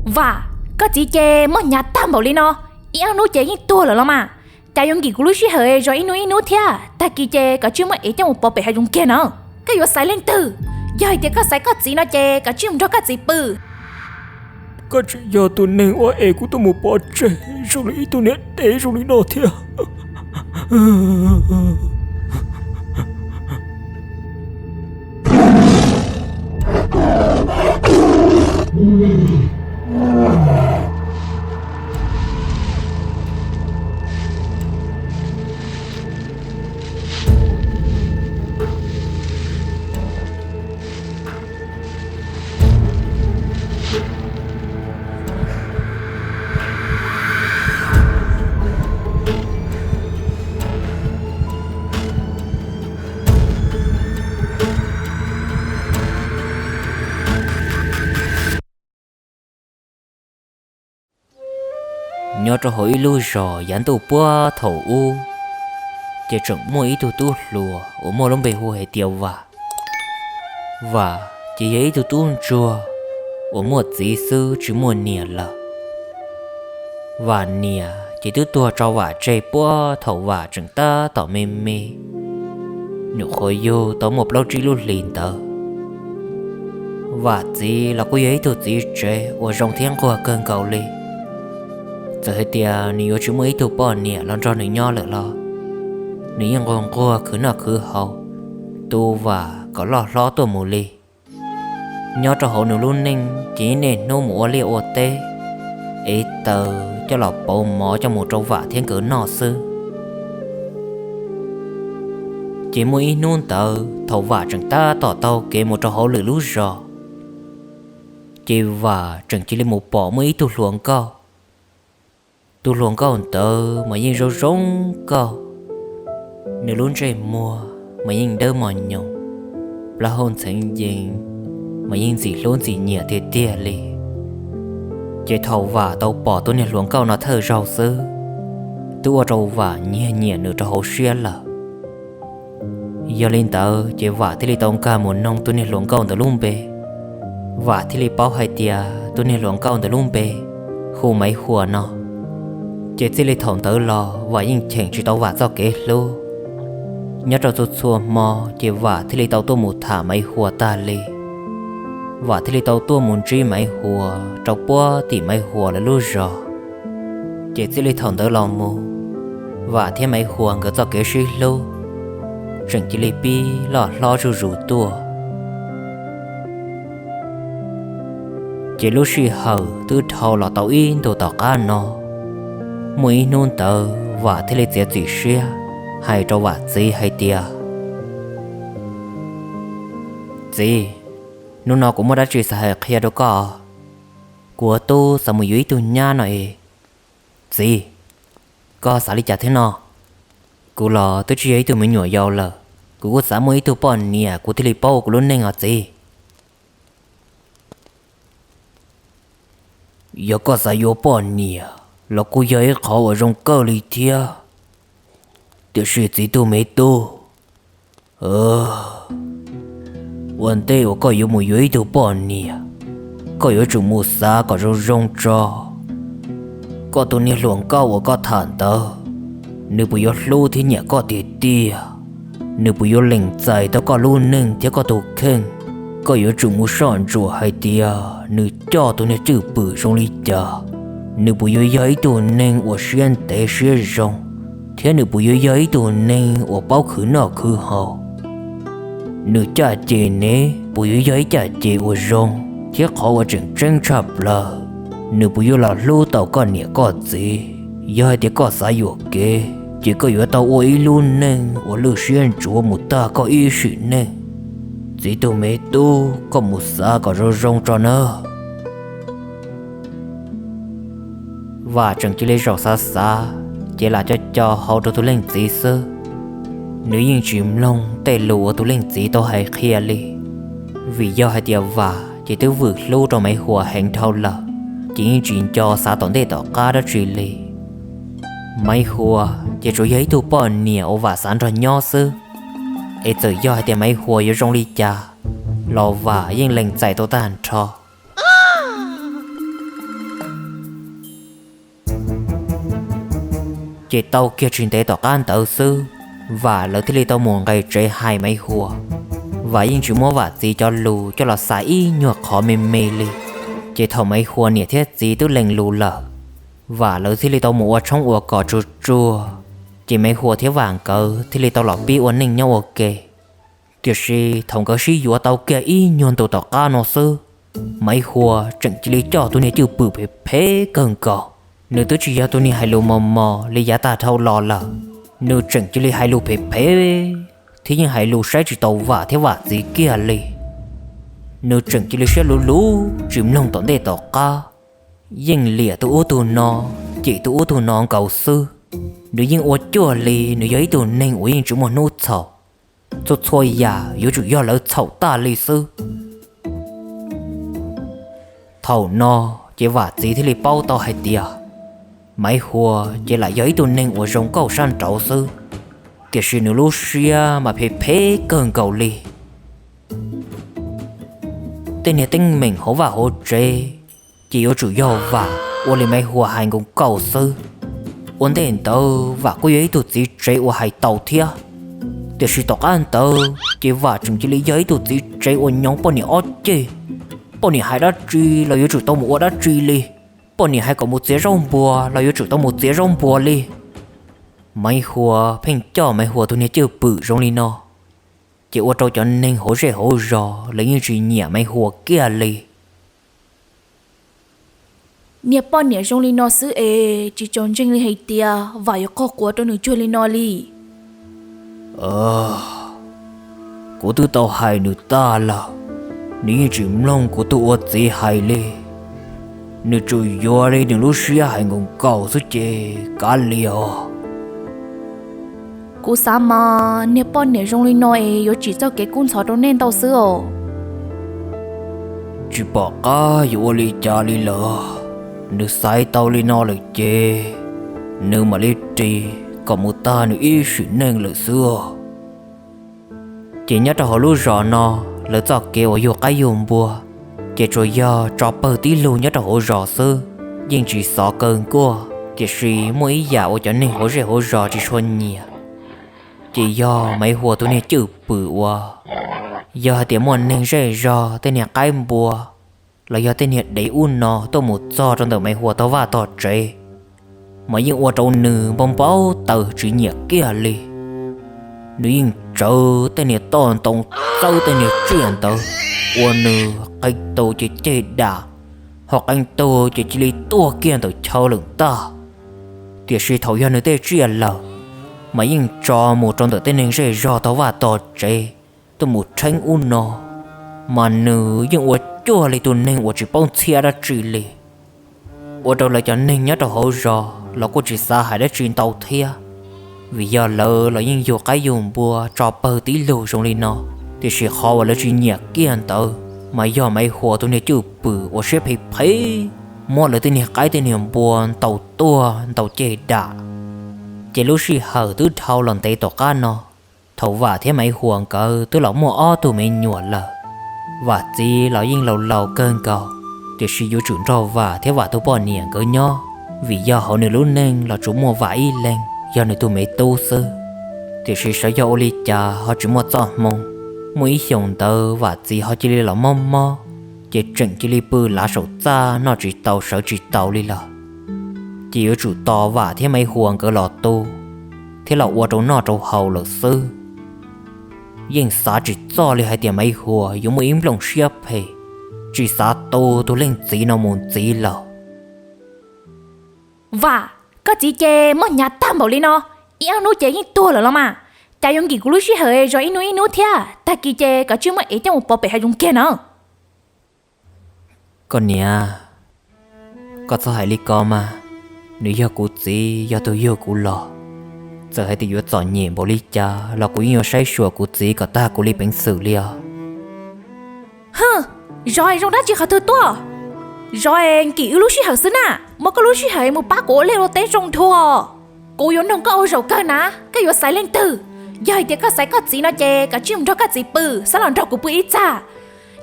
Vam, koj txiv ces muaj hnyav tag npaum li no, ib ob hnub ces yeej tuag lawm los mas. Cas yuav nkim kuv lub sij hawm zov ib hnub ib hnub thiab? Tag kis ces koj tsij muab ev coj mus pov pem hav zoov kiag na. Koj yuav xaiv leej twg? Yog hais tias koj xaiv koj txiv no ces koj tsij mus nrog koj txiv pw. Koj tseem yog tus neeg uas ev kuv tuaj mus pov tseg zoo li ib tug niam dev zoo li no thiab. Nyob rau hauv ib lub zos yav ntuj puag thaum ub, ces tseem muaj ib tug tub hluas uas muaj lub npe hu hais tias Vam. Vam ces yog ib tug tub ntsuag uas muaj txiv xwb tsis muaj niam lawm. Vam niam ces twb tuag tso Vam tseg puag thaum Vam tseem tab tom me me, nyuam qhuav yug tau muaj plaub tsib lub hlis ntawd. Vam txiv los kuj yog ib tug txiv tsev uas zoo thiab nquag kawg nkaus li. Txawm hais tias nws yuav tsis muaj ib tug poj niam los nrog nws nyob lawm los nws yeej nquag nquag khwv noj khwv haus, tu Vam kom loj hlob tuaj mus li. Nyob rau hauv nws lub neej ces yeej niaj hnub mus ua liaj ua teb, ev taws coj los pauv mov coj mus rau Vam thiab nkawd noj xwb. Ces muaj ib hnub ntawd thaum Vam tseem tab tom taug kev mus rau hauv lwm lub zos, ces Vam tseem cia li mus pom muaj ib tug hluas nkauj. Tus hluas nkauj ntawd mas yeej zoo zoo nkauj, nws lub ntsej muag mas yeej dawb mos nyoos, plaub hau ntxheev yees mas yeej ntxim hlub ntxim nyiam tiag tiag li. Ces thaum Vam tau pom tus niag hluas nkauj no thawj zaug xwb, twb ua rau Vam nyiag nyiam nws rau hauv siab lawm. Yog li ntawd ces Vam thiaj li tau nkag mus noog tus niag hluas nkauj ntawd lub npe. Vam thiaj li paub hais tias tus niag hluas nkauj ntawd lub npe hu Maiv Huas no. Ces txij li thaum ntawd los Vam yeej cheem tsis tau Vam txoj kev hlub. Nyob rau txhua txhua hmo ces Vam thiaj li tau tuaj mus tham Maiv Huas tag li. Vam thiaj li tau tuaj mus ntsib Maiv Huas rau puag tim Maiv Huas lawv lub zos. Ces txij li thaum ntawd los mus, Vam thiab Maiv Huas nkawd txoj kev sib hlub tseem cia li pib loj hlob zuj zus tuaj. Ces lub sij hawm twb dhau los tau ib ntus tom qab no, muaj ib hnub ntawd Vam thiaj li txiav txim siab hais rau Vam txiv hais tias, Txiv, hnub no kuv muaj dab tsi xav hais qhia rau koj. Kuv ua tub xav mus yuav ib tug nyab no es. Txiv, koj xav li cas thiab no? Kuv los twb tsis yog ib tug me nyuam yaus lawm, kuv kuj xav muaj ib tug poj niam kuv thiaj li paub ua kuv lub neej os txiv. Yog koj xav yuav poj niam los kuj yog ib qhov uas zoo kawg li thiab. Tiam sis txiv tug me tub, ua ntej uas koj yuav mus yuav ib tug poj niam, koj yuav tsum mus xav kom zoo zoo tso. Koj tus niag hluas nkauj uas koj tham ntawd, nws puas yuav hlub thiab nyiam koj tiag tiag? Nws puas yuav lees txais tau koj lub neej thiab koj tus kheej? Koj yuav tsum mus soj ntsuam hais tias nws coj tus niag cwj pwm zoo li cas. Nws puas yuav yog ib tug neeg uas siab ntev siab zoo, thiab nws puas yuav yog ib tug neeg uas paub khwv noj khwv haus. Nws caj ces ne puas yuav yog ib caj ces uas zoo, thiab qhov uas tseem tseeb tshaj plaws, nws puas yuav los hlub tau koj niam koj txiv? Yog hais tias koj xav yuam kev, ces koj yuav tau ua ib lub neej uas lwj siab ntsuav mus tag koj ib sim neej. Txiv tug me tub, koj mus xav kom zoo zoo tso nawb. Vam tseem cia li zaum xav xav, ces lam co co hau rau tus leej txiv xwb. Nws yeej tsis mloog tej lus uas tus leej txiv tau hais qhia li, vim yog hais tias Vam ces twb vwm hlub rau Maiv Huas heev dhau lawm, ces yeej tsis nco xav tom ntej tom qab dab tsi li. Maiv Huas ces tsuas yog ib tug poj niam uas Vam xav nrog nyob xwb, es txawm yog hais tias Maiv Huas yuav zoo li cas los Vam yeej lees txais tau tag nrho. Ces tau kiag tsis ntev tom qab ntawd xwb, Vam lawv thiaj li tau mus nqes tsev hais Maiv Huas. Vam yeej tsis muab Vam txiv cov lus coj los xav ib nyuag qhov me me li. Ces thaum Maiv Huas niam thiab txiv twb lees lus lawm, Vam lawv thiaj li tau mus ua tshoob ua kos tsuag tsuag, ces Maiv Huas thiab Vam nkawd thiaj li tau los pib ua neej nyob ua ke. Tiam sis thaum nkawd sib yuav tau kiag ib nyuag ntu tom qab no xwb, Maiv Huas tseem cia li coj tus niag cwj pwm phem phem kawg nkaus. Nws twb tsis yog tus niag hais lus mos mos li yav tag dhau los lawm, nws tseem cia li hais lus phem phem, thiab yeej hais lus saib tsis taus Vam thiab Vam txiv kiag li. Nws tseem cia li siab luv luv tsis mloog tom ntej tom qab, yeej liam tus ub tus no, cem tus ub tus no nkaus xwb. Nws yeej ua cuag li nws yog ib tug neeg uas yeej tsis muaj hnub txhaum, txhua txhua yam yuav tsum yog lawv txhaum tag li xwb. Thaum no ces Vam txiv thiaj li paub tau hais tias Maiv Huas ces lam yog ib tug neeg uas zoo nkauj sab nraud xwb, tiam sis nws lub siab mas phem phem kawg nkaus li. Tej niag teeb meem hauv vaj hauv tsev ces yuav tsum yog Vam ua li Maiv Huas hais nkaus nkaus xwb. Ua ntej ntawd Vam kuj yog ib tug txiv tsev uas hais tau thiab, tiam sis tom qab ntawd ces Vam tseem cia li yog ib tug txiv tsev uas nyoov poj niam ob ceg. Poj niam hais dab tsi los yuav tsum tau mus ua dab tsi li, poj niam hais kom mus txiav zaub npua los yuav tsum tau mus txiav zaub npua li. Maiv Huas pheej coj Maiv Huas tus niag cwj pwm zoo li no, ces ua rau cov neeg hauv zej hauv zos lawv yeej tsis nyiam Maiv Huas kiag li. Niag poj niam zoo li no xwb es tsis txaus ntseeg li hais tias Vam yuav qaug quav rau nws cuag li no li. Kuv twb tau hais nws tag lawm, nws yeej tsis mloog kuv tus ua txiv hais li. Nws tsuas yuav li nws lub siab hais nkaus nkaus xwb ces kav liam os. Kuv xav mas niag poj niam zoo li no es yuav tsim txoj kev kub ntxhov rau nej ntau xwb os. Tsis pom qab yuav ua li cas li lawm, nws xaiv tau li no lawm ces nws mam li ris kom mus tag nws ib sim neej lawm xwb. Ces nyob rau hauv lub zos no, lawv txoj kev uas yug qaib yug npua ces tsuas yog tso pawg tib lug nyob rau hauv zos xwb, yeej tsis xov kawg nkuaj. Tiam sis muaj ib yam uas cov neeg hauv zej hauv zos tsis tshua nyiam, ces yog Maiv Huas tus niag cwj pwm uas yog hais tias muaj neeg zej zog tej niag qaib npua los yog tej niag dev ub no tuaj mus txog rau ntawm Maiv Huas tog vaj tog tsev, mas yeej ua rau nws npau npau taws tsis nyiam kiag li. Nws yeej tsawv tej niag toj ntoo, txawb tej niag tsiaj ntawd, ua nws qee tus ces ceg dam, ho qee tus ces cia li tuag kiag ntawm chaw lawm ntag. Tiam sis thaum yog nws tej tsiaj lawm, mas yeej tso mus rau ntawm tej neeg zej zog tog vaj tog tsev tuaj mus rheeb ub no, mas nws yeej ua cuag li tus neeg uas tsis paub ntxhiab dab tsi li. Ua rau lawv cov neeg nyob rau hauv zos los kuj tsis xav hais dab tsi ntau thiab, vim yog lawv los yeej yug qaib yug npua tso pawg tib lug zoo li no. Tiam sis qhov uas lawv tsis nyiam kiag ntawd mas yog Maiv Huas tus niag cwj pwm uas siab phem phem, muab lawv tej niag qaib tej niag npua ntaus tuag ntaus ceg dam. Ces lub sij hawm twb dhau los ntev tom qab no, thaum Vam thiab Maiv Huas nkawd twb los muaj ob tug me nyuam lawm. Vam txiv los yeej laus laus kawg nkaus, tiam sis yuav tsum nrog Vam thiab Vam tus poj niam nkawd nyob, vim yog hauv nws lub neej los tsuas muaj Vam ib leeg yog nws tus me tub xwb. Tiam sis xyov yog ua li cas ho tsis muaj txoj hmoo, muaj ib xyoos ntawd Vam txiv ho cia li los mob mob, ces tseem cia li pw lav saum txaj noj tsis tau sawv tsis taus li lawm. Ces yuav tsum tos Vam thiab Maiv Huas nkawd los tu thiab los ua rau noj rau haus lawm xwb. Yeej xav tsis txog li hais tias Maiv Huas yuav muaj ib nplooj siab phem, tsis xav tu tus leej txiv no mus ntxiv lawm. Vam, koj txiv ces mob hnyav tag npaum li no, ib ob hnub ces yeej tuag lawm los mas. Cas yuav nkim kuv lub sij hawm zov ib hnub ib hnub thiab, tag kis ces koj cia li muab ev coj mus pov pem hav zoov kiag na. Koj niam, koj txhob hais li ko mas. Nws yog kuv txiv, yog tus yug kuv los. Txawm hais tias yuav txom nyem npaum li cas los kuv yeej yuav saib xyuas kuv txiv kom tag kuv li peev xwm li os. Hwm, zov zoo dab tsi qhov twg tuaj? Zov nkim wb lub sij hawm xwb na. Muab koj lub sij hawm mus pab kuv ua liaj ua teb zoo dua. Kuv yuav nug koj ua zaum kawg na, koj yuav xaiv leej twg? Yog hais tias koj xaiv koj txiv no ces koj cia li mus nrog koj txiv pw, xav los nrog kuv pw ib txaj.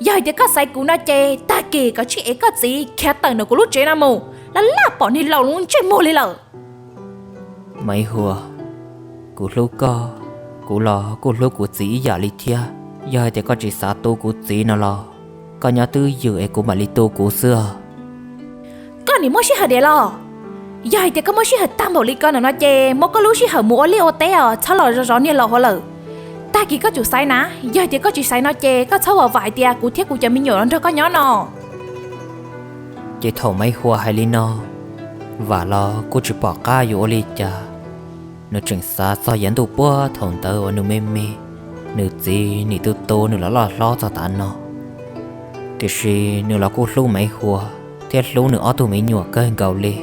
Yog hais tias koj xaiv kuv no ces tag kis koj cia li ev koj txiv khiav tawm ntawm kuv lub tsev no mus, laj laj pom niag laus lub ntsej muag li lawm. Maiv Huas, kuv hlub koj, kuv los kuj hlub kuv txiv ib yam li thiab. Yog hais tias koj tsis xav tu kuv txiv no los koj nyob twj ywm es kuv mam li tu kuv xwb. Koj nim muaj sij hawm diam los? Yog hais tias koj muaj sij hawm tag npaum li ko no ces muab koj lub sij hawm mus ua liaj ua teb os, txhob los zov niag laus hauv lawm. Tag kis koj tsum xaiv na, yog hais tias koj tsis xaiv no ces koj txhob vam hais tias kuv thiab kuv cov me nyuam los nrog koj nyob no. Ces thaum Maiv Huas hais li no, Vam los kuj tsis pom qab yuav ua li cas. Nws tseem xav txog yav ntuj puag thaum ntawd uas nws me me, nws txiv nim tu tu nws los loj hlob txog tav no. Tiam sis nws los kuj hlub Maiv Huas thiab hlub nws ob tug me nyuam kawg nkaus li.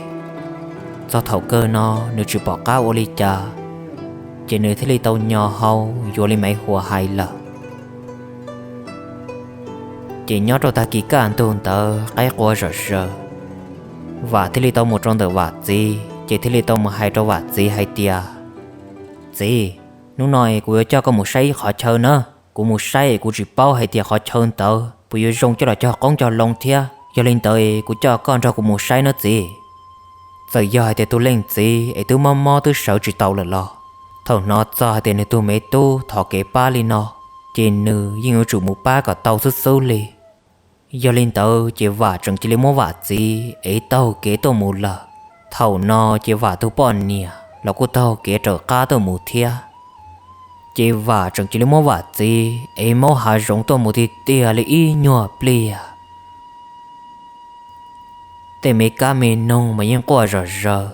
Txog thaum kawg no nws tsis pom qab ua li cas, ces nws thiaj li tau nyo hau yuav li Maiv Huas hais lawm. Ces nyob rau tag kis kaj ntug ntawd qaib qua zom zaws, Vam thiaj li tau mus rau ntawm Vam txiv, ces thiaj li tau mus hais rau Vam txiv hais tias, Txiv, hnub no kuv yuav coj koj mus saib ib qhov chaw na. Kuv mus saib es kuv tsis paub hais tias qhov chaw ntawd puas yuav zoo coj los cog qoob cog loo thiab. Yog li ntawd kuv coj koj nrog kuv mus saib nawb txiv. Txawm yog hais tias tus leej txiv es twb mob mob twb sawv tsis tau lawm los thaum hnov txog hais tias nws tus me tub thov kev pab li no, ces nws yeej yuav tsum mus pab kom tau xwb xwb li. Yog li ntawd ces Vam tseem cia li muab Vam txiv ev taug kev tuaj mus lawm. Thaum no ces Vam tus poj niam los kuj taug kev raws qab tuaj mus thiab. Ces Vam tseem cia li muab Vam txiv ev maub hav zoov tuaj mus tiag tiag li ib nyuag pliag. Tej me kab me noog mas yeej quaj zom zaws,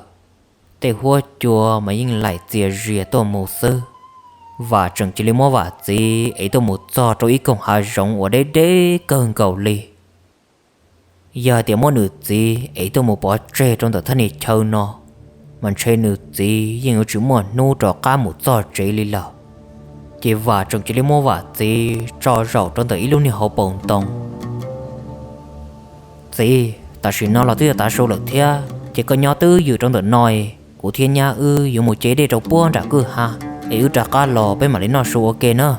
tej huab cua mas yeej laim txias zias tuaj mus xwb. Vam tseem cia li muab Vam txiv ev tuaj mus txog rau ib koog hav zoov uas deb deb kawg nkaus li. Yog hais tias muab nws txiv ev tuaj mus pov tseg rau ntawm thaj niag chaw no, mas ntshe nws txiv yeej yuav tsis muaj hnub rov qab mus txog tsev li lawm. Ces Vam tseem cia li muab Vam txiv tso zaum rau ntawm ib lub niag hauv paus ntoo. Txiv, tam sim no los twb yog tav su lawm thiab, ces koj nyob twj ywm rau ntawm no, kuv thiab nyab wb yuav mus ce dej rau puag nram kwj ha, es wb rov qab los peb mam li noj su ua ke na.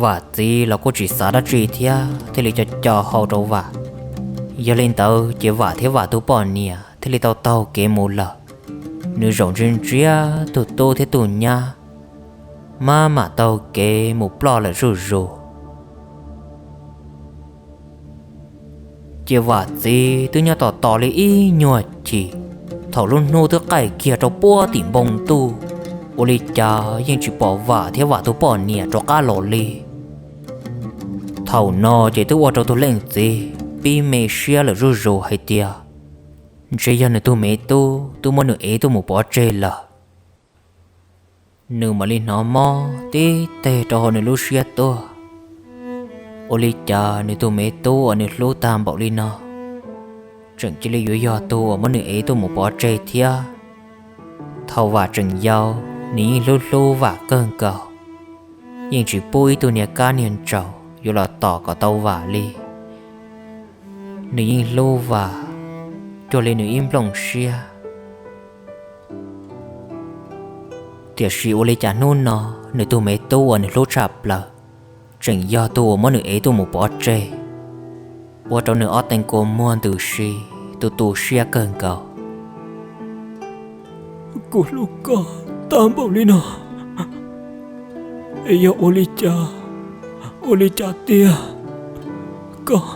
Vam txiv los kuj tsis xav dab tsi thiab thiaj li co co hau rau Vam. Yog li ntawd ces Vam thiab Vam tus poj niam thiaj li tau taug kev mus lawm. Nws zaum ntsia ntsia tus tub thiab tus nyab, maj mam taug kev mus ploj lawm zuj zus. Ces Vam txiv twb nyob tos tos li ib nyuag chim, thaum lub hnub twb qaij kiag rau puag tim npoo ntuj, ua li cas yeej tsis pom Vam thiab Vam tus poj niam rov qab los li. Thaum no ces twb ua rau tus leej txiv pib me siab lawm zuj zus hais tias ntshe yog nws tus me tub twb muab nws ev tuaj mus pov tseg lawm. Nws mam li hnov mob tib teg rau hauv nws lub siab tuaj. Ua li cas nws tus me tub uas nws hlub tag npaum li no tseem cia li yuav yog tus uas muab nws ev tuaj mus pov tseg thiab. Thaum Vam tseem yau, nws yeej hlub hlub Vam kawg nkaus, yeej tsis pub ib tug niag kab niag ntsaum yuav los tom kom tau Vam li. Nws yeej hlub Vam cuag li nws ib nplooj siab. Tiam sis ua li cas hnub no nws tus me tub uas nws hlub tshaj plaws tseem yog tus uas muab nws ev tuaj mus pov tseg, ua rau nws ob teev kua muag ntws si, tu tu siab kawg nkaus. Kuv hlub koj tag npaum li no, es yog ua li cas, ua li cas tiag, koj,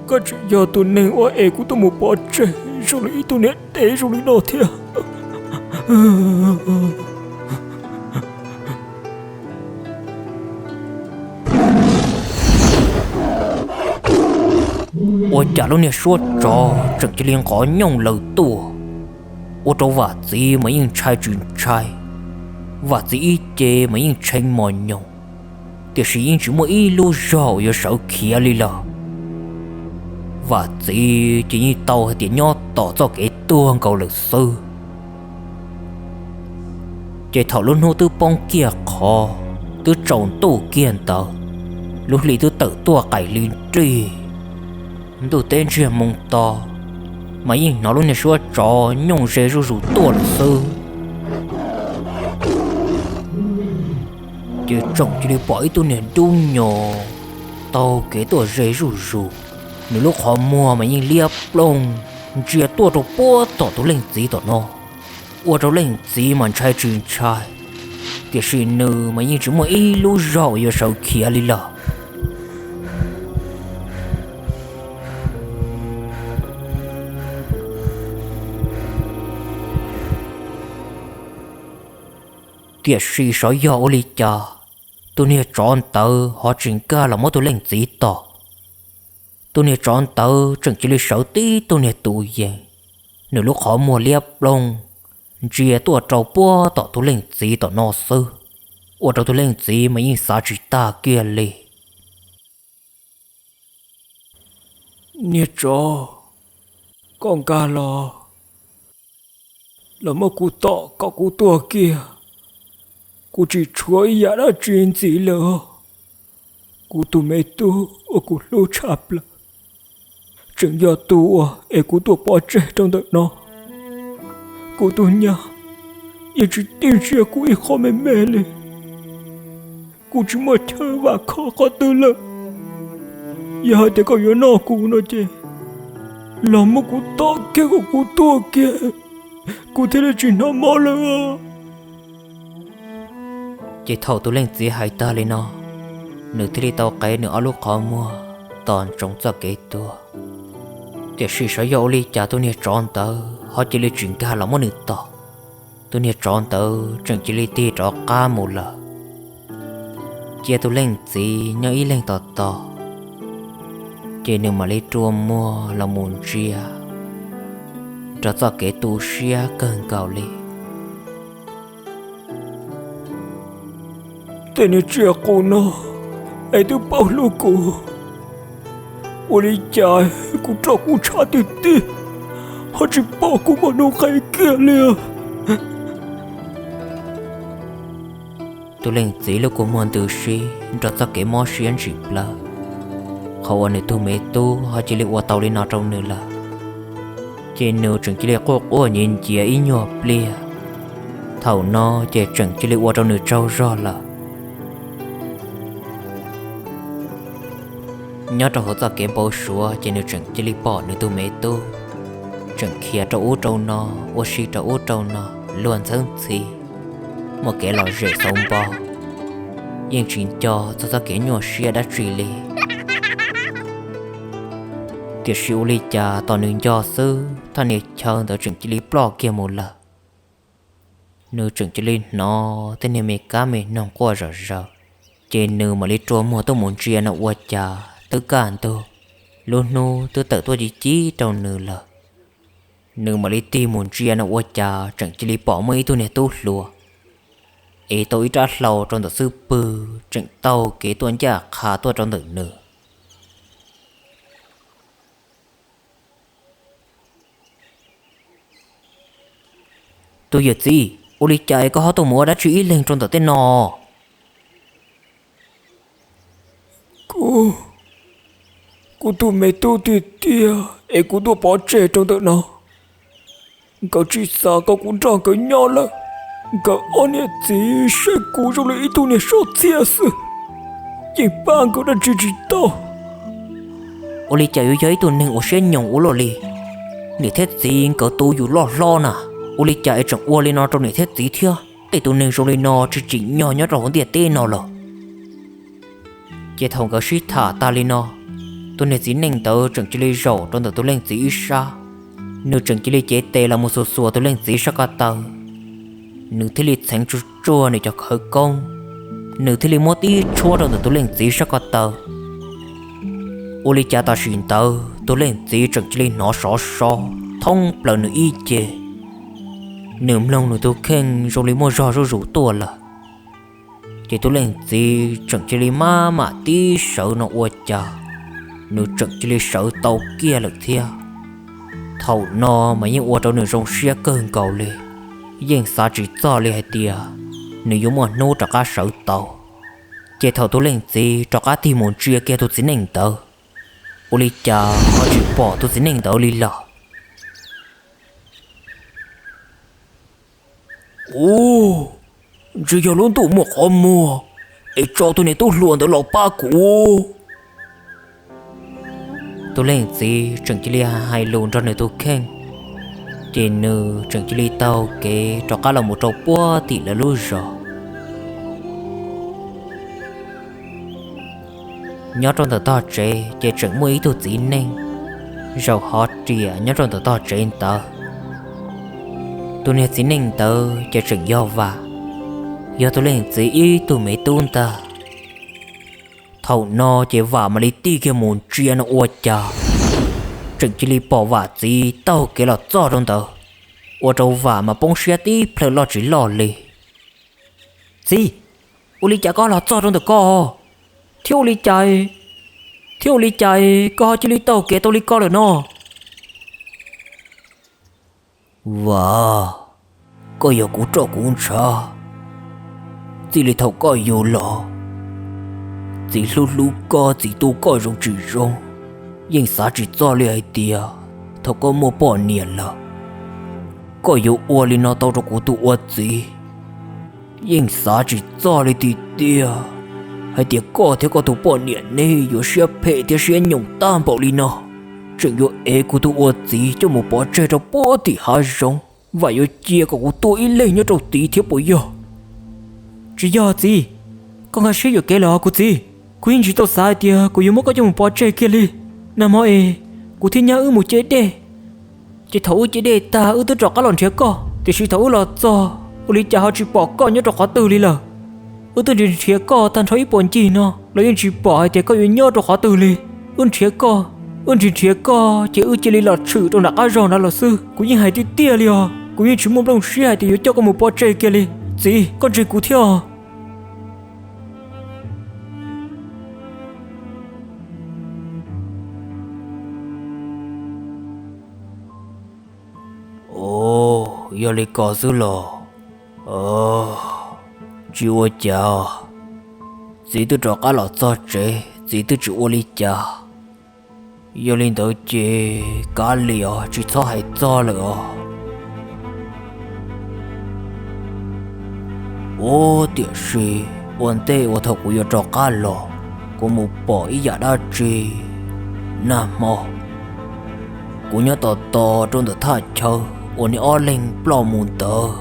koj tseem yog tus neeg uas ev kuv tuaj mus pov tseg zoo li ib tug niam dev zoo li no thiab. Ua cas lub niag suab tsov tseem cia li nqov nyooj lawm tuaj, ua rau Vam txiv mas yeej ntshai tsis ntshai. Vam txiv ib ce mas yeej tshee mos nyoos, tiam sis yeej tsis muaj ib lub zog uas yuav sawv khiav li lawm. Vam txiv ces yeej tau hais tias nyob tos txoj kev tuag nkaus lawm xwb. Ces thaum lub hnub twb poob kiag qhov, twb tsaus ntuj kiag ntawd, lub hli twb tawm tuaj qaim li nrig, ntuj teb ntsiag moo to, mas yeej hnov lub niag suab tsov nyooj ze zuj zus tuaj lawm xwb. Ces tseem cia li pom ib tug niag dub nyos taug kev tuaj ze zuj zus, nws lub qhov muag mas yeej liab ploog ntsia tuaj rau puag tom tus leej txiv tom no. ua rau leej txiv mas ntshai tsis ntshai, tiam sis nws mas yeej tsis muaj ib lub zog uas yuav sawv khiav li lawm. Tiam sis xyov yog ua li cas, tus niag tsov ntawd ho tsis nkag los muab tus leej txiv tom. Tus niag tsov ntawd tseem cia li sawv tib tug niag tus yees, nws lub qhov muag liab ploog ntsia tuaj rau puag tom tus leej txiv tom no xwb, ua rau tus leej txiv mas yeej xav tsis tag kiag li. Niag tsov, koj nkag los, los muab kuv tom kom kuv tuag kiag. Kuv tsis tshuav ib yam dab tsi ntxiv lawm. Kuv tus me tub uas kuv hlub tshaj plaws tseem yog tus uas es kuv tuaj pov tseg rau ntawm no. Kuv tus nyab yeej tsis tij ntsia kuv ib qho me me li. Kuv tsis muaj chaw vam khom qhov twg lawm. Yog hais tias koj yuav noj kuv no ces los muab kuv tom kiag kom kuv tuag kiag, kuv thiaj li tsis hnov mob lawm. Ces thaum tus leej txiv hais tag li no, nws thiaj li tau qev nws ob lub qhov muag tos ntsoov txoj kev tuag. Tiam sis xyov yog ua li cas tus niag tsov ntawd ho cia li tsis nkag los muab nws tom. Tus niag tsov ntawd tseem cia li tig rov qab mus lawm. Cia tus leej txiv nyob ib leeg tos tos, ces nws mam li rua muag los mus ntsia nrog txoj kev tu siab kawg nkaus li. Tej niag tsiaj qus no es twb paub hlub kuv, ua li cas kuv roj kuv tshav tiag tiag ho tsis pom kuv muaj nuj nqis kiag li. Tus leej txiv lub kua muag ntws sib nrog txoj kev mob siab ntsim plawv, qhov uas nws tus me tub ho cia li ua tau li no rau nws lawm, ces nws tseem cia li quaj quaj nyiav nyiav ib nyuag pliag. Thaum no ces tseem cia li ua rau nws tsaug zog lawm. Nyob rau hauv txoj kev npau suav ces nws tseem cia li pom nws tus me tub tseem khiav rau ub rau no, ua si rau ub rau no, luag ntxhawb ntxhi, muaj kev lom zem xauv npo, yeej tsis nco txog txoj kev nyuaj siab dab tsi li. Tiam sis ua li cas tos nws nco xwb, thaj niag chaw ntawd tseem cia li ploj kiag mus lawm. Nws tseem cia li hnov tej niag me kab me noog quaj zom zaws, ces nws mam li rua muag tuaj mus ntsia no ua cas twb kaj ntug, lub hnub twb tawm tuaj ci cib rau nws lawm. Nws mam li tig mus ntsia no ua cas tseem cia li pom muaj ib tug niag tub hluas ev tau ib rab hlau rau ntawm xub pwg tseem taug kev tuaj ncaj qha tuaj rau ntawm nws. Tus yawm txiv, ua li cas es koj ho tuaj mus ua dab tsi ib leeg rau ntawm tej no? Kuv, kuv tus me tub tiag tiag es kuv tuaj pov tseg rau ntawm no. Nkawd tsis xav kom kuv nrog nkawd nyob lawm. Nkawd ob niam txiv saib kuv zoo li ib tug niag soj txhiaj xwb, yeej pab nkawd dab tsi tsis tau. Ua li cas yuav yog ib tug neeg uas siab nyoos ua luaj li? Niam thiab txiv nkawd tu yus loj hlob na, ua li cas es tseem ua li no rau niam thiab txiv thiab? Tej tus neeg zoo li no tsis tsim nyog nyob rau hauv ntiaj teb no lawm. Ces thaum nkawd sib tham tag li no, tus niag txiv neej ntawd tseem cia li zaum rau ntawm tus leej txiv ib sab. Nws tseem cia li cev tes los mus xuas xuas tus leej txiv sab ko taw. Nws thiaj li txheev tsuag tsuag nws cov khawv koob, nws thiaj li muab tib tshuab rau ntawm tus leej txiv sab ko taw. Ua li cas tam sim ntawd tus leej txiv tseem cia li hnov sov so thoob plaws nws ib ce. Nws mloog nws tus kheej zoo li muaj zog zuj zus tuaj lawm. Ces tus leej txiv tseem cia li maj mam tib sawv no ua cas nws tseem cia li sawv tau kiag lawm thiab. Thaum no mas yeej ua rau nws zoo siab kawg nkaus li, yeej xav tsis txog li hais tias nws yuav muaj hnub rov qab sawv tau. Ces thaum tus leej txiv rov qab tig mus ntsia kiag tus txiv neej ntawd, ua li cas ho tsis pom tus txiv neej ntawd li lawm. Ub, ntshe yog lub ntuj muaj qhov muag es tso tus niag tub hluas ntawd los pab kuv. Tus leej txiv tseem cia li hais lus nrog nws tus kheej, Ces nws tseem cia li taug kev rov qab los mus rau puag tim lawv lub zos. Nyob rau ntawm tog tsev ces tseem muaj ib tug txiv neej zaum hov riam nyob rau ntawm tog tsev ntawd. Tus niag txiv neej ntawd ces tseem yog Vam, yog tus leej txiv ib tug me tub ntag. Thaum no ces Vam mam li tig kiag mus ntsia no ua cas tseem cia li pom Vam txiv taug kev los txog rau ntawd, ua rau Vam mas poob siab tib plhaw loj tsis loj li. Txiv, ua li cas koj los txog rau ntawm ko? Thiab ua li cas, thiab ua li cas koj ho cia li taug kev tau li ko lawm no? Vam, koj yog kuv roj kuv ntshav, txij li thaum koj yug los, txiv hlub hlub koj, txiv tu koj zoo tsis zoo, yeej xav tsis txog li hais tias thaum koj muaj poj niam lawm, koj yuav ua li no tau rau kuv tus ua txiv. Yeej xav tsis txog li tiag tiag hais tias koj thiab koj tus poj niam neb yuav siab phem thiab siab nyoos tag npaum li no, tseem yuav ev kuv tus ua txiv coj mus pov tseg rau puag tim hav zoov. Vam yuav cia kom kuv tuaj ib leeg nyob rau tid thiab puas yog? Tsis yog txiv, koj nkag siab yuam kev lawm os kuv txiv. Kuv yeej tsis tau xav hais tias kuv yuav muab koj coj mus pov tseg kiag li. Nag hmo es kuv thiab nyab wb mus ce dej, ces thaum wb ce dej tag wb twb rov qab los nrhiav koj, tiam sis thaum wb los txog ua li cas ho tsis pom koj nyob rau qhov twg li lawm. Wb twb nrhiav nrhiav koj tag nrho ib puag ncig no los yeej tsis pom hais tias koj yuav nyob rau qhov twg li. Wb nrhiav koj, wb nrhiav nrhiav koj ces wb cia li los tshwm rau nram qab zog ntawd los xwb. Kuv yeej hais tiag tiag li os, kuv yeej tsis muaj nplooj siab hais tias yuav coj koj mus pov tseg kiag li. Txiv, koj ntseeg kuv thiab os. Ov, yog li ko xwb los? Tsis ua cas, txiv twb rov qab los txog tsev, txiv twb tsis ua li cas. Yog li ntawd ces kav liam os, tsis txhob hais txog lawm os. Ov, tiam sis ua ntej uas thaum kuv yuav rov qab los, kuv mus pom ib yam dab tsi nag hmo. Kuv nyob tos tos rau ntawm thaj chaw uas neb ob leeg ploj mus ntawd,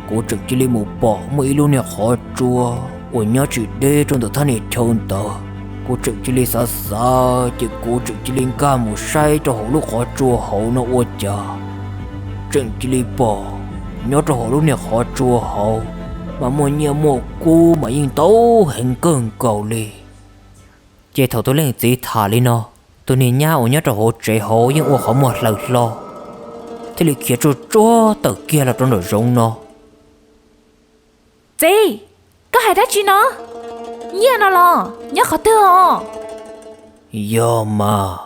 kuv tseem cia li mus pom muaj ib lub niag qhov tsua uas nyob tsis deb rau ntawm thaj niag chaw ntawd. Kuv tseem cia li xav xav ces kuv tseem cia li nkag mus saib rau hauv lub qhov tsua hauv no ua cas tseem cia li pom nyob rau hauv lub niag qhov tsua hauv mas muaj nyiaj muaj kub mas yeej ntau heev kawg nkaus li. Ces thaum tus leej txiv tham li no, tus niag nyab uas nyob rau hauv tsev hauv yeej ua qhov muag hlaws hlo, thiaj li khiav tsuag tsuag tawm kiag los rau nraum zoov no. Txiv, koj hais dab tsi no? Nyiaj no los nyob qhov twg os? Yog mas,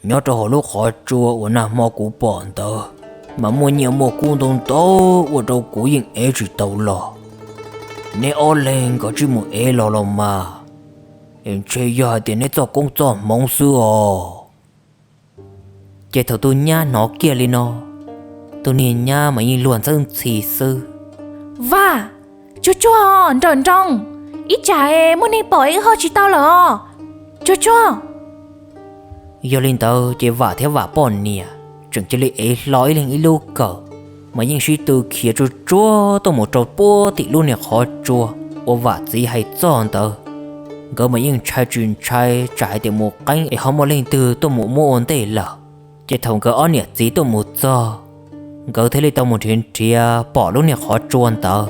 nyob rau hauv lub qhov tsua uas nag hmo kuv pom ntawd mas muaj nyiaj muaj kub ntau ntau ua rau kuv yeej ev tsis tau los. Neb ob leeg nkawd tsij mus ev los los mas, es ntshe yog hais tias neb txoj koob txoj hmoov xwb os. Ces thaum tus nyab hnov kiag li no, tus niag nyab mas yeej luag ntxhawb ntxhi xwb. Vam, tsuag tsuag nrawm nroos, ib tsam muaj neeg pom wb ho tsis tau lawm os. Tsuag tsuag. Yog li ntawd ces Vam thiab Vam poj niam tseem cia li ev hlo ib leeg ib lub kawm, mas yeej sib tw khiav tsuag tsuag tuaj mus rau puag tim lub niag qhov tsua uas Vam txiv hais txog ntawd. Nkawd mas yeej ntshai tsis ntshai tsam hais tias mus qeeb es ho muaj leej twg tuaj mus muab ua ntej lawm. Ces thaum nkawd ob niam txiv tuaj mus txog, nkawd thiaj li tau mus nrhiav nrhiav pom lub niag qhov tsua ntawd.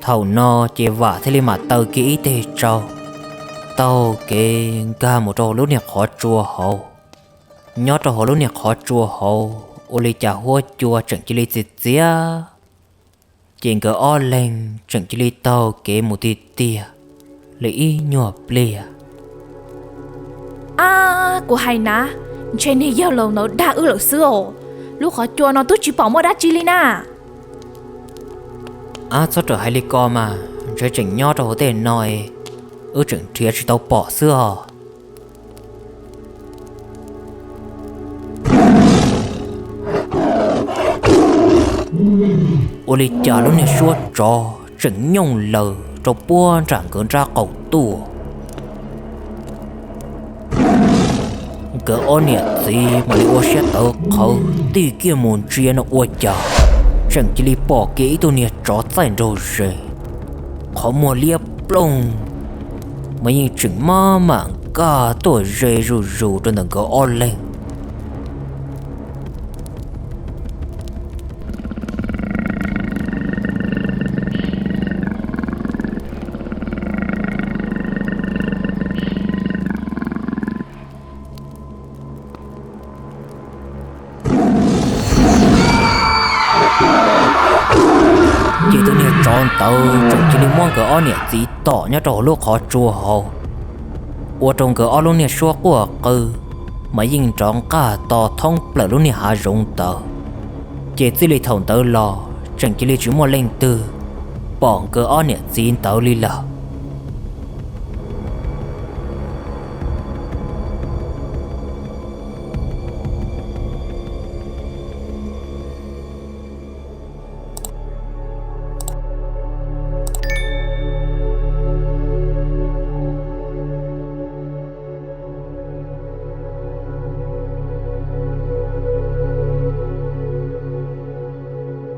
Thaum no ces Vam thiaj li mam taw kiag ib teg tsau, taug kev nkag mus rau hauv lub niag qhov tsua hauv. Nyob rau hauv lub niag qhov tsua hauv ua li cas huab cua tseem cia li txias txias, ces nkawd ob leeg tseem cia li taug kev mus tiag tiag li ib nyuag pliag. Ab, kuv hais na, ntshe niag yawg laus ntawd dag wb lawm xwb os. Lub qhov cua no twb tsis pom muaj dab tsi li na. Ab, txhob rawm hais li ko mas, ntshe tseem nyob rau hauv tej no, wb tseem nrhiav tsis tau pom xwb os. Ua li cas lub niag suab tsov tseem nyooj laws rau puag nram nkawd nrab qaum tuaj. Nkawd ob niam txiv mam li ua siab tawv qhawv tig kiag mus ntsia no ua cas tseem cia li pom kiag ib tug niag tsov txaij nraug zes, qhov muag liab ploog, mas yeej tseem maj mam nkag tuaj ze zuj zus rau ntawm nkawd ob leeg. Ces tus niag tsov ntawd tseem cia li muab nkawd ob niam txiv tom nyob rau hauv lub qhov tsua hauv, ua rau nkawd ob lub niag suab quaj qw, mas yeej nrov nqaj to thoob plaws lub niag hav zoov ntawd. Ces txij li thaum ntawd los tseem cia li tsis muaj leej twg pom nkawd ob niam txiv ntawd li lawm.